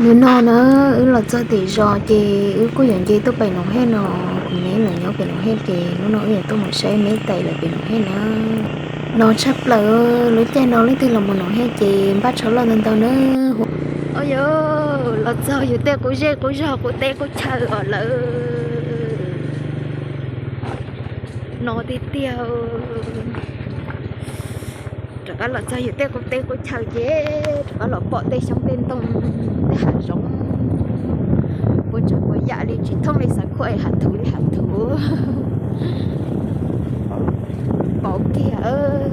Hnub no na, wb los txog tim zos ces wb kuj yuav nce tuaj pem Noom Hej no. Kuv me lawv nyob pem Noom Hej ces hnub no wb yuav tuaj mus saib me tais lawv pem Noom Hej na. No tshaj plaws, lub caij no leej twg los mus Noom Hej ces npaj tsho loj ntau ntau na. Ua yog los txog yus tej qub zej qub zog qub teb qub chaw os lawm. No tiag tiag. Rov qab los txog yus tej qub teb qub chaw ces rov qab los pom tej xyoob tej ntoo, tej hav zoov puas tsav puas yam li, tsis thooj li xav khuaj, hav thuv li hav thuv. Pom kiag.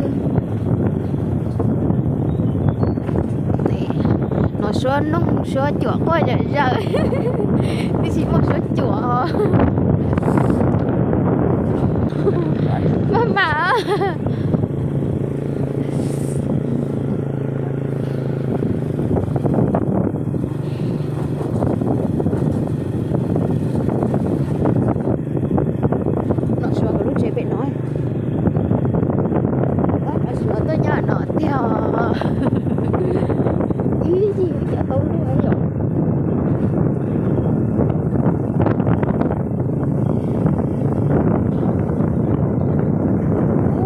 No suab noog suab cuam quaj zom zaws, twb tsis muaj suab cuam. Maj mam. Nom Suav lub tsev pem no. Nom Suav tuaj nyob no tiag. Ib yig cov tau luaj yom.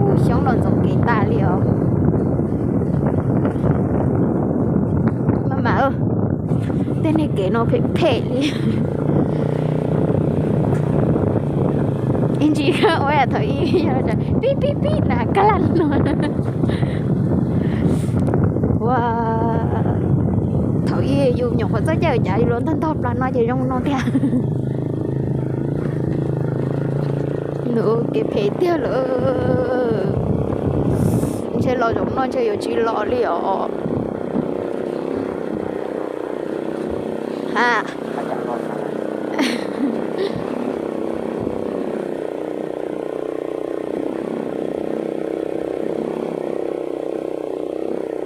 Ub, xyoob los ntxoov kev tas li os. Maj mam, tej niag kev no phem phem li. Ib ntsis ua yam thaum ub pib pib pib na kaj laj no. Ua, thaum ub yus nyuam qhuav txawj caij cas yus los ntog ntog plas no ces zoo no tiag. Nws kev phem tiag lawm. Ntshe los zaum no ntshe yuav tsis los li os. Ha.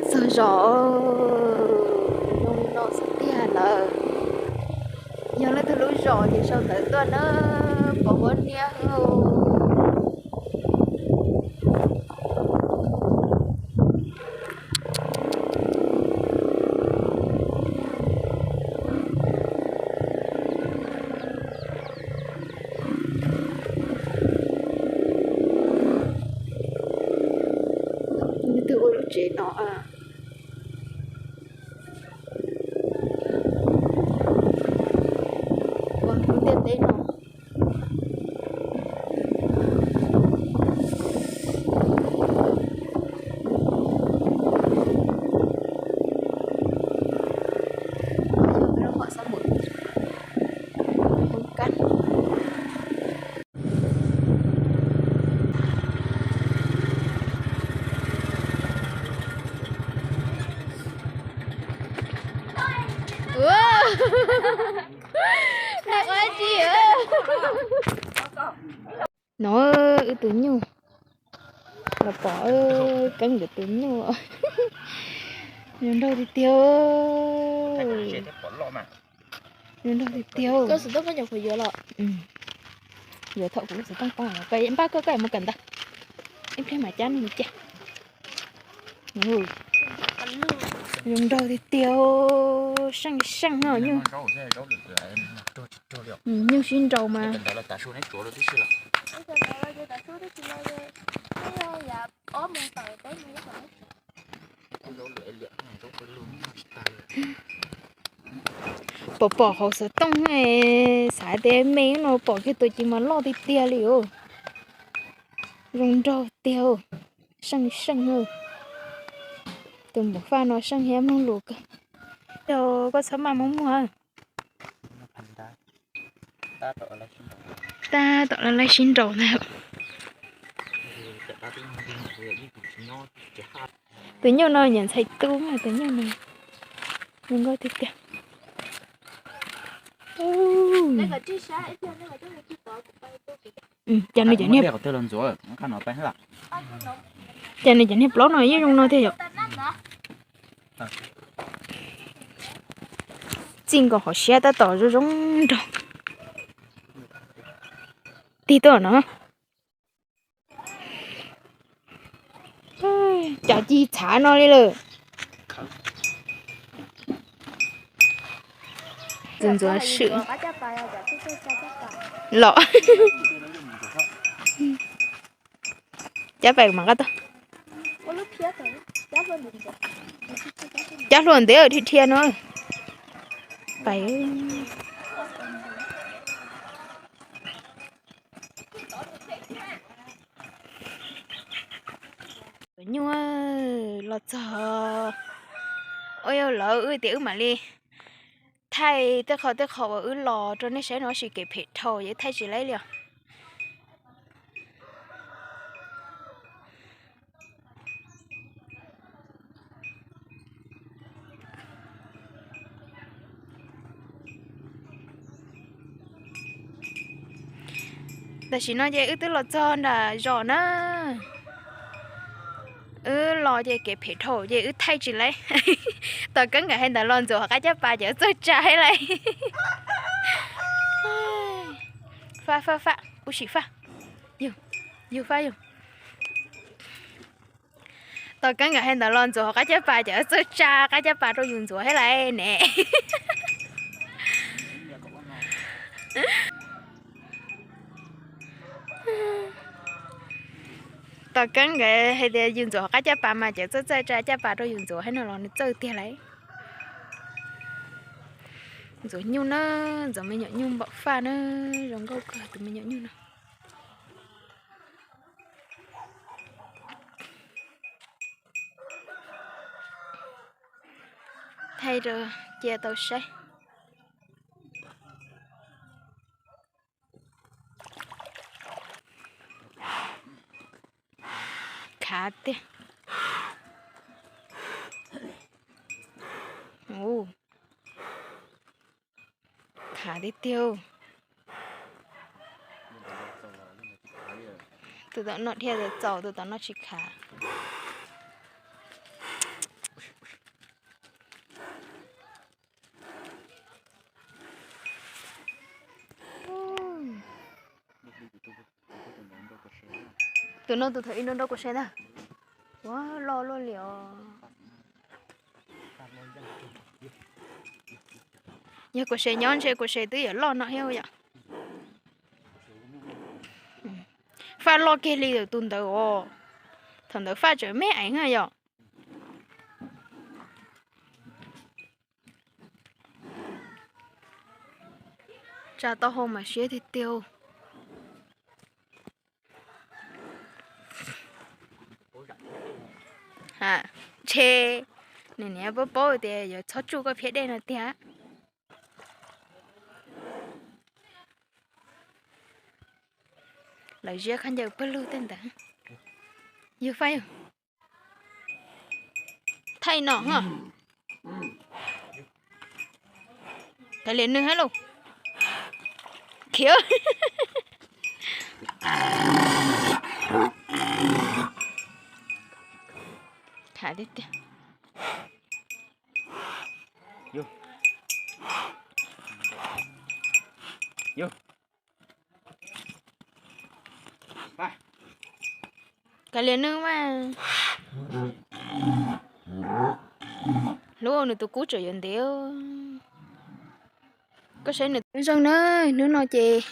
Txog zos, zoo li no xwb tiag lawm. Yog leej twg lub zos ces sau ntawv tuaj na, pom huab niab. Leej twg ua lub tsev no? Ua lub ntiaj teb no. Nag ua dab tsi? No wb tus nyuj, los pom Keeb nkawd tus nyuj. Zoo nraug tiag tiag. Zoo nraug tiag tiag. Yuav thaum kuv lub xov tooj poob, npaj koj koj mus kawm ntawv, ib pliag mam cab nws cia. Zoo nraug tiag tiag, seej seej no nyuj. Nyuj sib nraus mas. Pom pom hauv xov tooj, xav tias me no pom kiag tus ces mas loj tiag tiag li os. Zoo nraug tiag, seej seej. Tus npum faj no seej thiab mloog lus kawg. Koj txhob maj muag muag. Tab tom lawv laib sib nraus ntag. Tus nyuj no nyiam ntxhais tu mas tus nyuj no zoo nkauj tiag tiag. Cas nws cov niag, cas nws cov niag plaub no yeej zoo no tiag yom. Txij nkaus qhov siab tab tom zoo zoo nraug. Tig tuaj no. Cas ci txhav no li lawm. Ntxuav ntxuav swm los. Cab pais mas qab tau. Cab hlua ntev dhia dhia no. Pais. Nyuj los txog. Ua yog lawv wb tias wb mam li thaij tej qho tej qho uas wb los rau nej saib no, tab sis kev phem dhau ces wb thaij tsis laib li os. Tam sim no ces wb twb los txog nram zos na. Wb los ces kev phem dhau ces wb thaij tsis laib. Tom Keeb nkawd hais ntawd los ntxuav hauv qab caj pas ces wb txawj tsa thiab lauj. Faj faj faj, ub sim faj. Yug, yug faj yug. Tom Keeb nkawd hais ntawd los ntxuav hauv qab caj pas ces wb txawj tsa qab caj pas rau yus ntxuav thiab lauj ne. Tom Keeb nkawd hais tias yus ntxuav hauv qab caj pas mas ces txawj txawj tsa caj pas rau yus ntxuav thiab no los nws txawj tiag lauj. Ntxuav nyuj na, ntxuav me nyuam nyuj npaum faj na, zoo nkauj kawg tus me nyuam nyuj no. Thaij rau cia tau saib. Khav tiag. Khav tiag tiag. Tus tom no dhia txaus, tus tom no tsis khav. Tus no tus thaum ub nrau nrau kuv se ntag. Ua loj luaj li os. Yog kuv se nyob ntshe kuv se twb yuav loj no thiab yom. Faj loj kiag li tus ntawd os. Thaum ntawd faj tseem me eev na yom. Tsa taub hau mas siab tiag tiag. Ntshe nws niam paub paub tias yuav txhob tsuj koj phiab dej no tiag. Lawv ziab khaub ncaws pawg lug tej ntawd. Yug faj yug. Thaij no. Kav liam nws hab lauj. Khiav. Khav tiag tiag. Kav liam nws mas. Hlub nws tus kub tseem yuav ntev. Koj saib nws zoo na, hnub no ces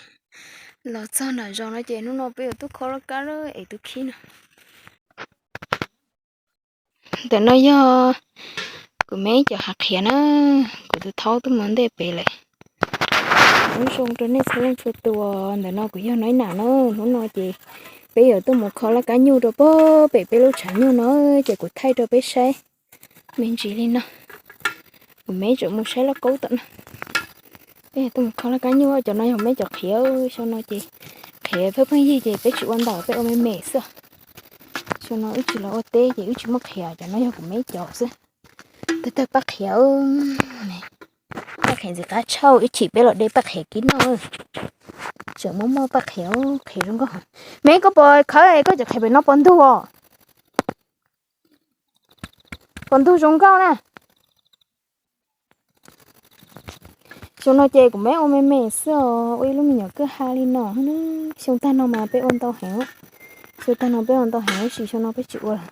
los txog nram zos no ces hnub no peb yuav tuaj kho laj kab es tus khib no. Ntawm no yog kuv me cov hav qhiav na, kuv tus thaub tuaj mus ntej pem lawm. Hnub zoo rau nej txhua leej txhua tus, ntawm no kuv yog Nob Nam na, hnub no ces peb yuav tuaj mus kho laj kab nyuj rau pem peb lub tshav nyuj no, ces kuv thaij rau peb saib me ntsis li no. Kuv me tseem mus saib lauj kaub tom no. Peb tuaj mus kho laj kab nyuj, cov no yog me cov qhiav, xyoo no ces qhiav pheej pheej yig ces peb tsis ua ntau, peb ua me me xwb. Xyoo no wb tsis los ua teb ces wb tsis muaj qhiav, cov no yog kuv me cov xwb. Tawg tawg paj qhiav, paj qhiav ntxim qab tshauj, ib chim peb los de paj qhiav kib noj. Tseem muaj muaj paj qhiav, qhiav zoo nkauj. Me koj puas khawb koj cov qhiav pem no puas ntug os? Puas ntug zoo nkauj na? Xyoo no ces kuv me ua me me xwb os, ua ib lub me nyuam kwj ha li no. Xyoo tag no mas peb ua ntau heev. Xyoo tag no peb ua ntau heev, tab sis xyoo no peb tsis ua lawm.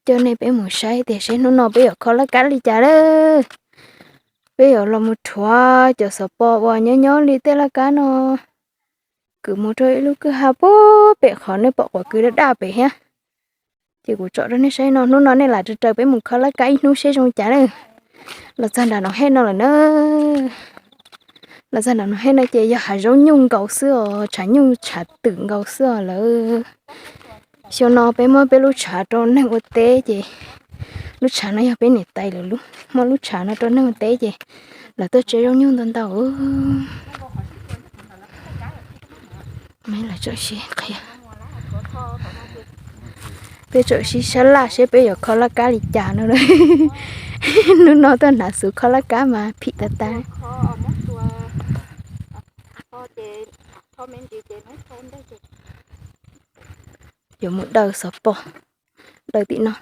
Ces Coj nej peb mus saib tias seb hnub no peb yuav kho laj kab li cas lawm. Peb yuav los mus rhuav cov xov pos uas nyob nyob li tej laj kab no, kwv mus rau ib lub kwj ha puag pem qhov nej pom quav kwv daj daj pem thiab. Ces kuv tsom rau nej saib no, hnub no nej lam raws raws peb mus kho laj kab ib hnub seb zoo cas lawm. Los txog nram Noom Hej no lawm na. Los txog nram Noom Hej no ces yog hav zaub nyuj nkaus xwb os, tshav nyuj tshav twm nkaus xwb os lawm. Xyoo no peb muab peb lub tshav rau neeg ua teb ces lub tshav no yog peb niam tais lawv lub, muab lub tshav no rau neeg ua teb ces lawv tuaj tse zaub nyuj ntau ntau. Peb txawm sib sab laj seb peb yuav kho laj kab li cas no. Hnub no tuaj hnav xuv kho laj kab mas phim tas tas. Yuav mus daws xov pos, daws tim no.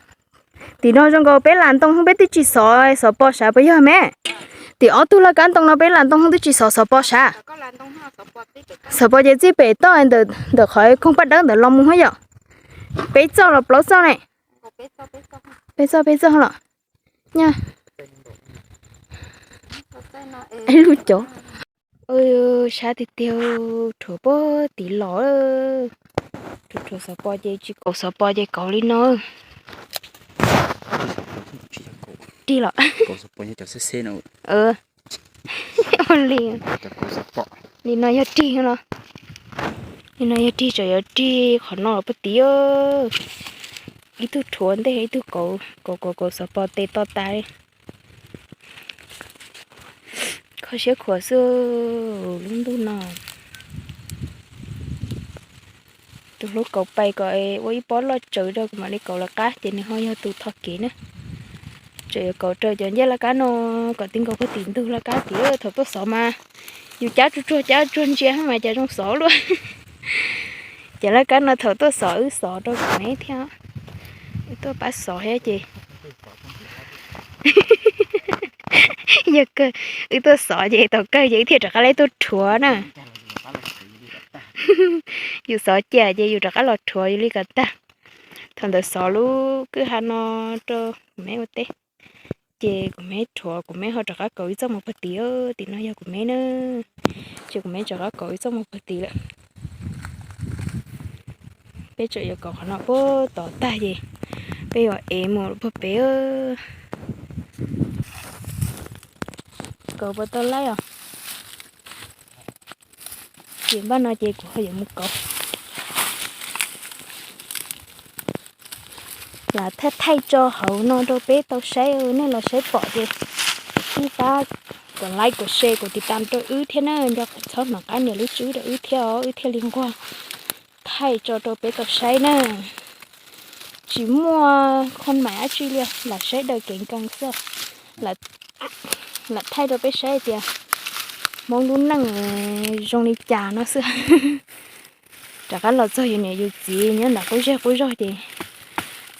Tim no zoo nkaus peb las ntoo peb twb tsis xov xov pos sav puas yog me? Tim ob tug laj kab ntoo no peb las ntoo twb tsis xov xov pos sav. Xov pos ces txij pem toj ntawm qhov koog paj dawb ntawd los mus hos yom. Peb txoj los plaub txoj ne? Peb txoj, peb txoj los. Nyaj. Lub cov. Sab tiag tiag, rhuav puag tim los. Rhuav rhuav xov pos ces tsis kaus xov pos ces kaus li no. Rig los. Ua li, li no yog rig los. Li no yog rig, tseem yuav rig qhov no puag tim. Ib tug rhuav ntej ib tug kaus, kaus kaus kaus xov pos tes to tas li. Kho siab khuav xwb lub ntuj no. Tus hlub kaus pais kom ua ib pob loj tsawv rau kuv mam li kaus lawv qab ces nws ho yog tus tho kev na. Tseem yuav kaus raws cov ncej laj kab no kom ti nkaus puag tim ntug laj kab tim. Thaum tuaj xov mas yus cab tsuag tsuag cab tsuag ntsia mas cas zoo xov luaj. Ces laj kab no thaum tuaj xov wb xov rau kuv me thiab, wb tuaj pab xov thiab ces yog kawg wb tuaj xov ces thaum kawg ces wb thiaj rov qab los tuaj rhuav na. Yus xov cia ces yus rov qab los rhuav yus li kom tag. Thaum ntawd xov lub kwj ha no rau kuv me ua teb, ces kuv me rhuav kuv me ho rov qab kaus ib txoj mus puag tim. Tim no yog kuv me na, ces kuv me rov qab kaus ib txoj mus puag tim lawm. Peb tseem yuav kaus qhov no puag tod tag ces peb yuav ev mus puag pem. Kaus puas tau laib os? Ces npaj no ces kuv ho yuav mus kaus. Lam thaij thaij tso hauv no rau peb tau saib, nej los saib pom ces nej pab kom like kom share kom tiv tam rau wb thiab na, nco txhob hnov qab nias lub tswb rau wb thiab os, wb thiaj li nquag thaij tso rau peb tau saib na. Tsis muaj khon mais dab tsi li, lam saib daws kev nkees xwb. Lam thaij rau peb saib tias Hmoob lub neej zoo li cas no xwb. Rov qab los txog yus niam yus txiv nyob nram qub zej qub zog ces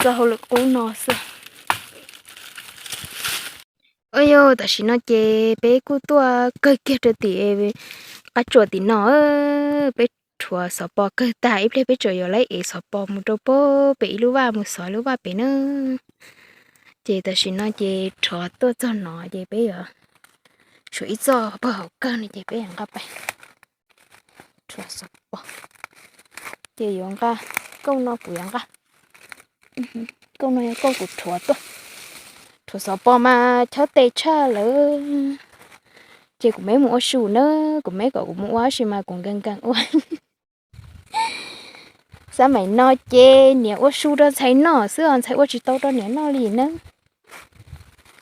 txoj hauj lwm qub no xwb. Ua yog tam sim no ces peb kuj tuaj kawg kiag rau tim qab tsuas tim no, peb rhuav xov pos kawg tag ib pliag peb tseem yuav laib ev xov pos mus rau puag pem ib lub vaj mus xov lub vaj pem na. Ces tam sim no ces rhuav tuaj txog no ces peb yuav tshuav ib txoj puag hauv kawg no ces peb yuav nqa pais rhuav xov pos. Ces yuav nqa, kauj no kuv yuav nqa, kauj no yog kauj kuv rhuav tuaj. Rhuav xov pos mas chob tes tshaj lawm. Ces kuv me mus ua su na, kuv me kom kuv mus ua tab sis mas kuv nkees nkees ua. Xab maim no ces niam ua su rau ntxhais noj xwb os, ntxhais ua tsis tau rau niam noj li na.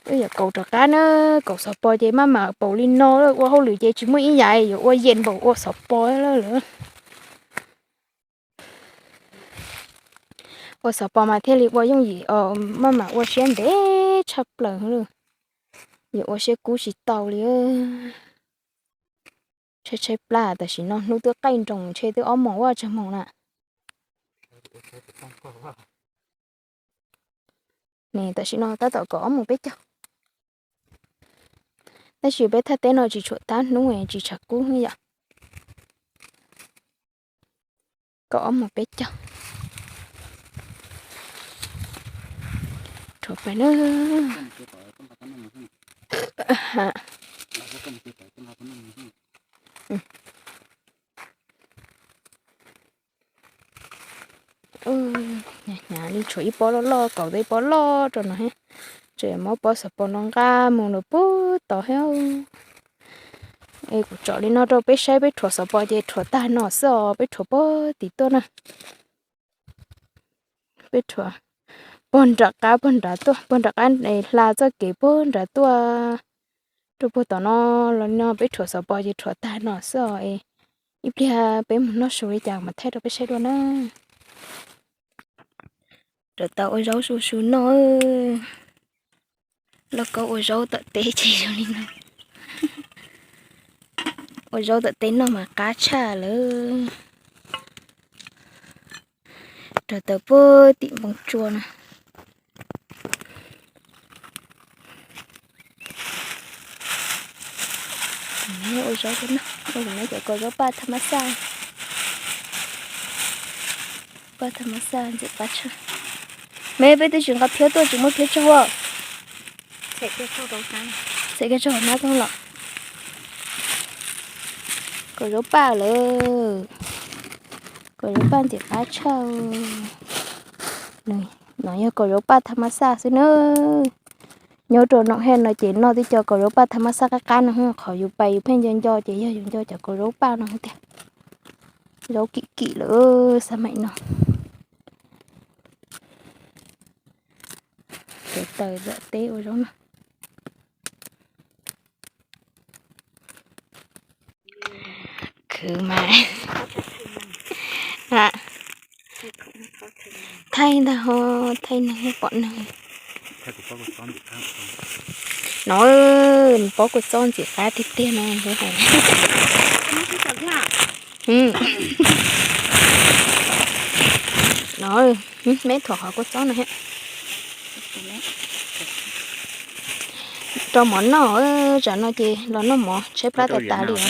Wb yuav kaus rov qab na, kaus xov pos ces maj mam paum li no, ua hauj lwm ces tsis muaj ib yam yuav ua yees npaum ua xov pos lawm. Ua xov pos mas thiaj li ua yooj yim, maj mam ua siab ntev tshaj plaws. Yuav ua siab kub tsis tau li. Tshaib tshaib plab, tam sim no hnub twb qaij nroos ntshe twb ob moos vaj tsag moos na. Ne tam sim no tab tom kaum ob moos peb caug. Tab sis peb thaj teb no tsis tshua tab hnub tsis tshav kub yom. Kaum ob moos peb caug. Rhuav pais na. Hnyav hnyav li, tshuav ib pob loj loj, kaum tau ib pob loj rau no thiab. Tseem muab pob xov pos no nqa mus lawm puag tod thiab. Es kuv tsom li no rau peb saib, peb rhuav xov pos ces rhuav tag no xwb os, peb rhuav puag tim tuaj na. Peb rhuav puag nram qab, puag nram tuaj, puag nram qab hla txoj kev puag nram tuaj rau puag tom no los no, peb rhuav xov pos ces rhuav tag no xwb os. Ib pliag peb mus noj su li cas mas thaij rau peb saib dua na. Rau tau ua zaub su su noj. Lauj Kaub ua zaub tom teb ces zoo li no. Ua zaub tom teb noj mas qab tshaj lawm. Rau tau puag tim npoo tsua na. Ua zaub no, cov kaus zaub paj thaj mab xaj. Paj thaj mab xaj ntxim qab tshaj. Me peb twb tsis nqa phiab tuaj, tsis muaj phiab tsaug. Txham kiag tsaug hauv hnab los. Kaus zaub paj lawm. Kaus zaub paj ntxim qab tshaj. No yog kaus zaub paj thaj mab xaj xwb na. Nyob rau Noom Hej no ces noj tib co kaus zaub paj thaj mab xaj qab qab no, qhov yus pais yus pheej nco nco ces yog yus nco cov kaus zaub paj no tiag. Zaub kim kim lawm xab maim no. Cov taws tom teb ua zaub no. Khwv mas. Thaij ntag ho, thaij neeg pom neeg. No, nws pob kua txob ntxim qab tiag tiag no. No, me thuam qhov kua txob no thiab. Rau mov noj, tsam no ces los noj mov tshaib plab tas tas li os.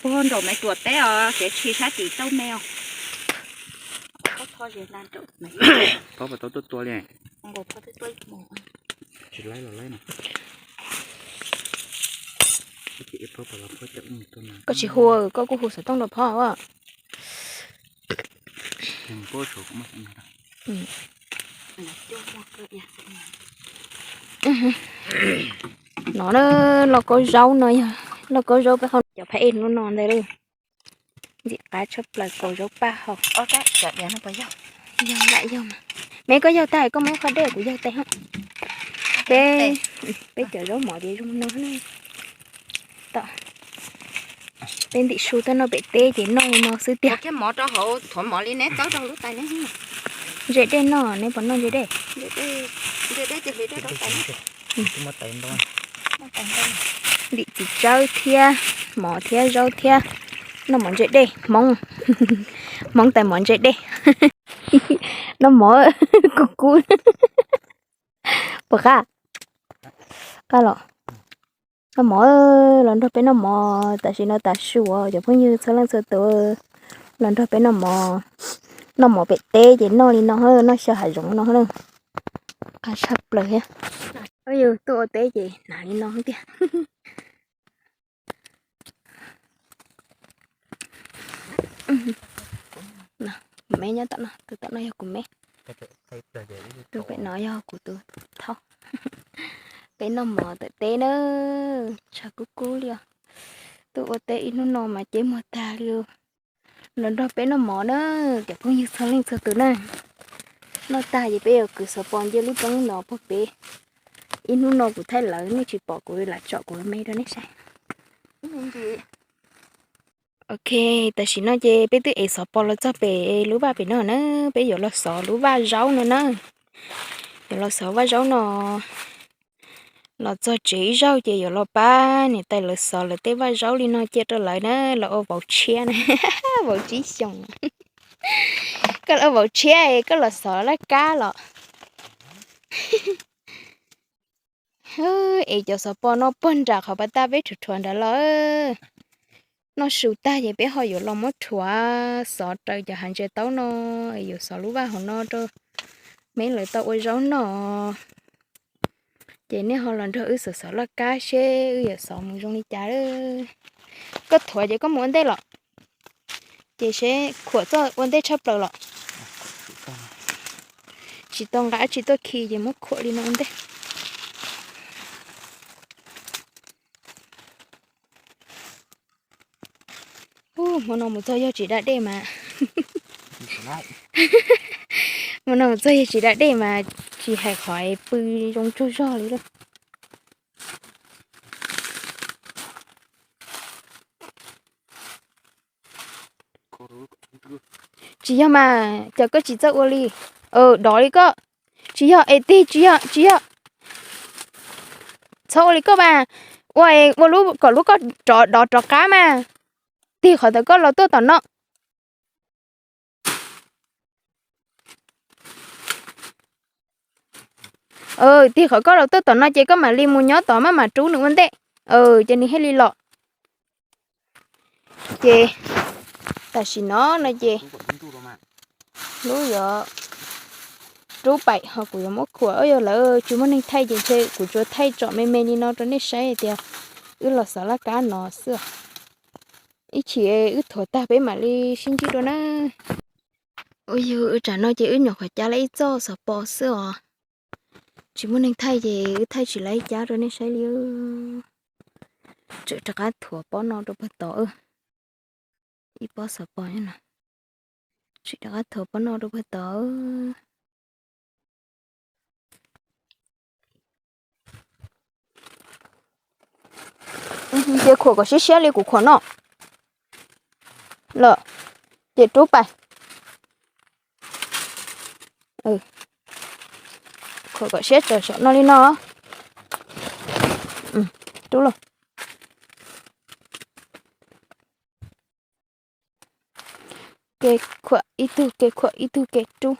Ua nraum me tuam teb os, kev tshis sab tim tauj me os. Pob pas tau tuaj tua li. Tsis laib los laib no. Koj tsis hu, koj kuj hu xov tooj rau phob. No na, lauj kaub zaub no yog lauj kaub zaub peb hau cov phab ej hnub no ntag lauj. Ntxim qab tshaj plaws kaus zaub paj hau. Yog lam yog mas. Me koj yaug tag koj muab ib qho dej kuv yaug tes hos. Peb, peb cov zaub mov ces zoo no na. Tom peb ntim su tuaj noj pem teb ces noj li no xwb tiag. Ntses dej noj, neb puas noj ntses dej? Ntim txiv tsawb thiab mov thiab zaub thiab. Noj mov ntses dej Hmoob, Hmoob tais mov ntses dej. Noj mov kub kub. Puas qab? Qab los. Noj mov, los nrog peb noj mov tam sim no tav su os cov phooj ywg txhua leej txhua tus. Los nrog peb noj mov, noj mov pem teb ces noj li no, noj xyaw hav zoov no. Qab tshaj plaws thiab. Yus tuaj ua teb ces hnav li no tiag. Kuv me nyob tom no, tus tom no yog kuv me. Tus pem no yog kuv tus thauj. Peb noj mov tom teb na, tshav kub kub li os. Tuaj ua teb ib hnub no mas ceb muag tag li. Los nrog peb noj mov na, cov phooj ywg txhua leej txhua tus na. Noj tag ces peb yuav kwv xov pos nce lub roob no puag pem. Ib hnub no kuv thaij lawv nej tsis pom kuv lam tsom kuv me rau nej saib. Ok, tam sim no ces peb twb ev xov pos los txog pem lub vaj pem no na, peb yuav los xov lub vaj zaub no na. Yuav los xov vaj zaub no. Los txog tsev ib zaug ces yuav los pab niam tais lawv xov lawv tej vaj zaub li no cia rau lawv na, los ua vauv tshiab na. Vauv tsib xyoos. Koj los ua vauv tshiab es koj los xov laj kab los. Es cov xov pos no puag nram qhov pas tag peb rhuav rhuav nrad los. Noj su tag ces peb ho yuav los muab rhuav xov raws cov hav ntses taub no, yuav xov lub vaj hauv no rau Meb lawv tau ua zaub noj, ces nej ho los nrog wb xov xov laj kab seb wb yuav xov mus zoo li cas. Koj thuav ces koj mus ua ntej los, ces seb khuam txoj ua ntej tshaj plaws los. Tsis tau nqa dab tsi tuaj khi ces muab khuam li no ua ntej. Hmo no mus txog yog tsis da dej mas, hmo no mus txog yog tsis da dej mas tsis hais qhov pw zoo tsaug zog li lawm. Tsis yog mas, cas koj tsis txawj ua li? Dov li koj. Tsis yog es tig, tsis yog, tsis yog. Txhob ua li koj mas, ua, ua kom lub koj rov dov rov qab mas. Tig qhov ntawd koj los tuaj tom no. Tig qhov koj los tuaj tom no ces koj mam li mus nyob tod maj mam rub nws ua ntej, ces nws thiaj li los. Ces tam sim no no ces lub yuav rub paim ho kuv yuav muab khuam, yog lawv tsis muaj neeg thaij ces ntshe kuv tsuas thaij tsom me me li no rau nej saib tias wb los xov laj kab no xwb. Ib chim wb thuav tag peb mam li sib ntsib dua na. Ua yog wb tsam no ces wb nyuam qhuav cav lawm ib txoj xov pos xwb os. Tsis muaj neeg thaij ces wb thaij tsis lawm ib cab rau nej saib li. Tseem rov qab thuav pob no rau pag tod. Ib pob xov pos no, tseem rov qab thuav pob no rau pag tod. Ces khuam kom siab siab li kuv khuam no lawm, ces rub pais. Khuam kom siab tsawv saum no li no. Rub los. Kev khuam ib tug, kev khuam ib tug, kev rub.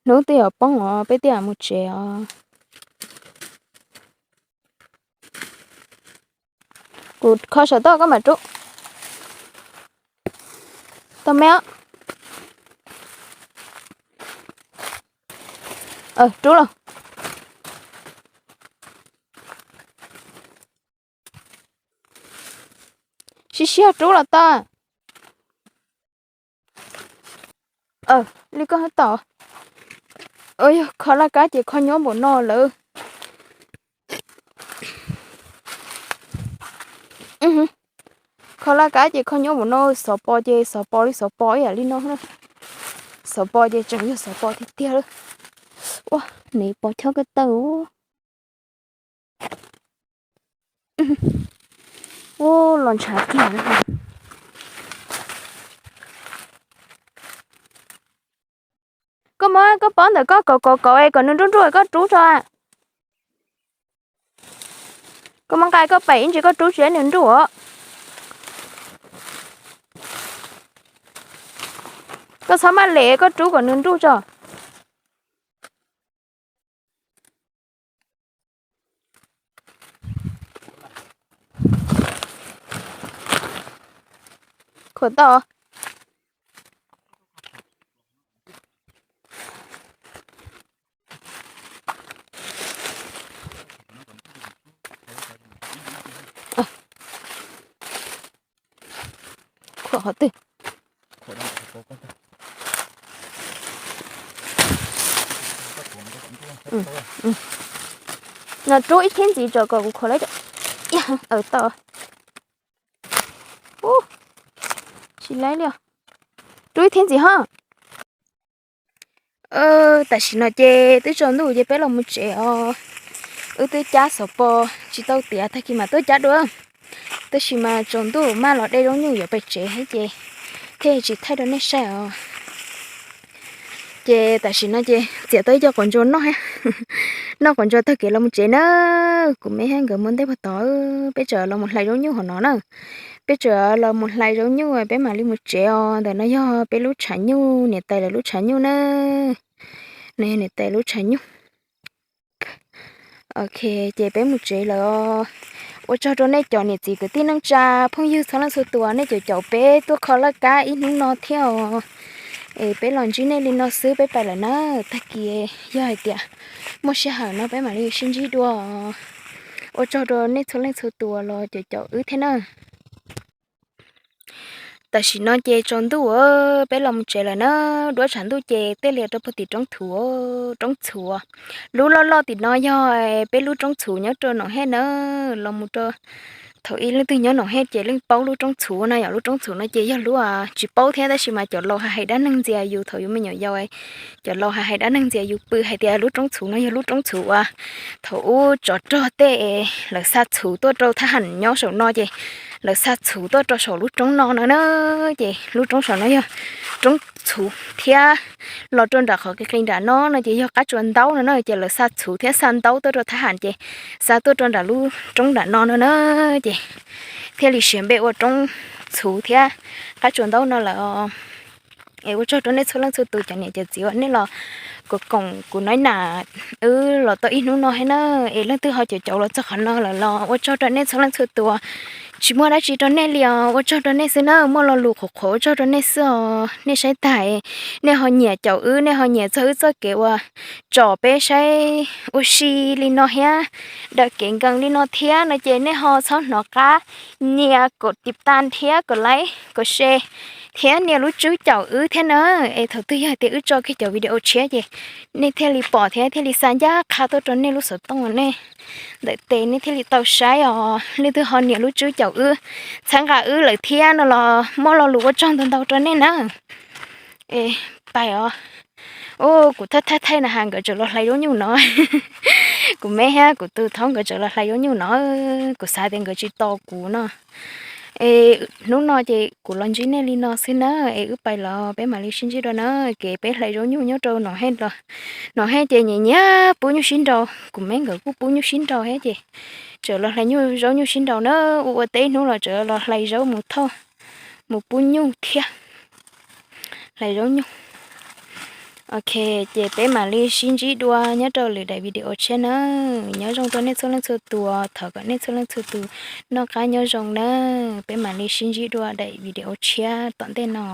Hnub twb yuav poob os, peb twb yuav mus tsev os. Kuv kho saum toj koj mam rub. Tau me os. Rub los. Siab siab rub los tau. Li koj hab tau. Yog kho laj kab ces kho nyuaj npaum no lawm. Kho laj kab ces kho nyuaj npaum no, xov pos ces xov pos li xov pos ib yam li no. Xov pos ces tseem yog xov pos tiag tiag lawm. Ua, nws pos chob ko taw. Ua, los ntshav kiag. Koj muab koj pob ntawm koj kauv kauv kauv es kom nws nruj nruj koj rub tso. Koj muab nqa koj pem ib ntsis koj rub tsis nws nruj os. Koj txhob maj lem, koj rub kom nws nruj tso. Khuam tau. Khuam qhov twg? No rub ib cheeb ntxiv tso kom kuv khuam lawm. Tau. Tsis laib li. Rub ib cheeb ntxiv ho. Tam sim no ces twb tsaus ntuj ces peb los mus tsev os. Wb twb cab xov pos tsis tau tiav, tag kis mam tuaj cab dua. Tab sis mas tsaus ntuj maj los de zaub nyuj yuav pem tsev thiab ces thiaj tsis thaij rau nej saib os. Ces tam sim no ces txiav tau ib co quav ntsuas noj thiab. Noj quav ntsuas tag kev los mus tsev na. Kuv me thiab nkawd muaj ntej puag tod, peb tseem los mus hlais zaub nyuj hauv no na. Peb tseem los mus hlais zaub nyuj peb mam li mus tsev os. Ntawm no yog peb lub tshav nyuj, niam tais lawv lub tshav nyuj na. No yog niam tais lub tshav nyuj. Ok, ces peb mus tsev lawm os. Ua tsaug rau nej cov niam txiv kwv tij neej tsa phooj ywg txhua leej txhua tus, nej caum caum peb tuaj kho laj kab ib hnub no thiab os. Es peb los ntsib nej li no xwb peb pais lawm na. Tag kis yog hais tias muaj sij hawm no peb mam li sib ntsib dua. Ua tsaug rau nej txhua leej txhua tus los caum caum wb thiab na. Tam sim no ces tsaus ntuj, peb los mus tsev lawm na. Duab tshav ntuj ces tej lias rau puag tim roob txhuv, roob txhuv. Lub loj loj tim no yog peb lub roob txhuv nyob rau Noom Hej na. Los mus rau, thaum ub leej twg nyob Noom Hej ces leej paub lub roob txhuv no yom. Lub roob txhuv no ces yog lub, tsis paub thiab tab sis mas cov laus hais hais dab neeg ntxias yus thaum yus me nyuam yaus, cov laus hais hais dab neeg ntxias yus pw hais tias lub roob txhuv no yog lub roob txhuv uas thaum ub tsov rog tej lawv xa txhuv tuaj rau thab ham nyob saum no ces lawv xa txhuv tuaj rau saum lub roob no no na. Ces lub roob saum no yog roob txhuv thiab los rau nram qhov qis qis nram no no ces yog qab tsuas ntaub no na. Ces lawv xa txhuv thiab xa ntaub tuaj rau thab ham ces xa tuaj rau nram lub roob nram no no na. Ces thiaj li siav npe ua roob txhuv thiab qab tsuas ntaub no lawm. Es ua tsaug rau nej txhua leej txhua tus cov niam cov txiv uas nej los koom koom kuv nob nam wb los tau ib hnub no thiab na. Es leej twg ho caum caum los txog qhov no lawm los ua tsaug rau nej txhua leej txhua tus. Tsis muaj dab tsi rau nej li os, ua tsaug rau nej xwb na. Muaj lo lus qhuav qhuav ua tsaug rau nej xwb os. Nej saib tag, nej ho nyiam caum wb, nej ho nyiam txog wb txoj kev uas tsom peb saib ua si li no thiab, daws kev nkees li no thiab no ces nej ho txhob hnov qab nias kom tiv tas thiab kom like kom share thiab nias lub tswb caum wb thiab na. Es thaum twg yog tias wb tso kiag cov video tshiab ces nej thiaj li pom thiab thiaj li xa ncaj qha tuaj rau nej lub xov tooj nej ntawm tes nej thiaj li tau saib os. Leej twg ho nias lub tswb caum wb, txhawb nqa wb lawm thiab no los muaj lo lus ua tsaug ntau ntau rau nej na. Es pais os. Ua kuv thaij thaij thaij na has nkawd tseem los hlais zaub nyuj no. Kuv me thiab kuv tus thaub nkawd tseem los hlais zaub nyuj no. Kuv xav tias nkawd tsis tos kuv no. Es hnub no ces kuv los ntsib nej li no xwb na. Es wb pais los peb mam li sib ntsib dua na. Kev peb hlais zaub nyuj nyob rau Noom Hej los, Noom Hej ces nyiam nyiam pub nyuj sib nraus, kuv me nkawd kuj pub nyuj sib nraus thiab ces tseem los hlais nyuj zaub nyuj sib nraus na. Ua ua teb hnub los tseem los hlais zaub mus thauj, mus pub nyuj thiab, hlais zaub nyuj. Ok, ces peb mam li sib ntsib dua nyob rau lwm daim video tshiab na. Nyob zoo rau nej txhua leej txhua tus, thov kom nej txhua leej txhua tus noj qab nyob zoo na. Peb mam li sib ntsib dua daim video tshiab tom ntej no.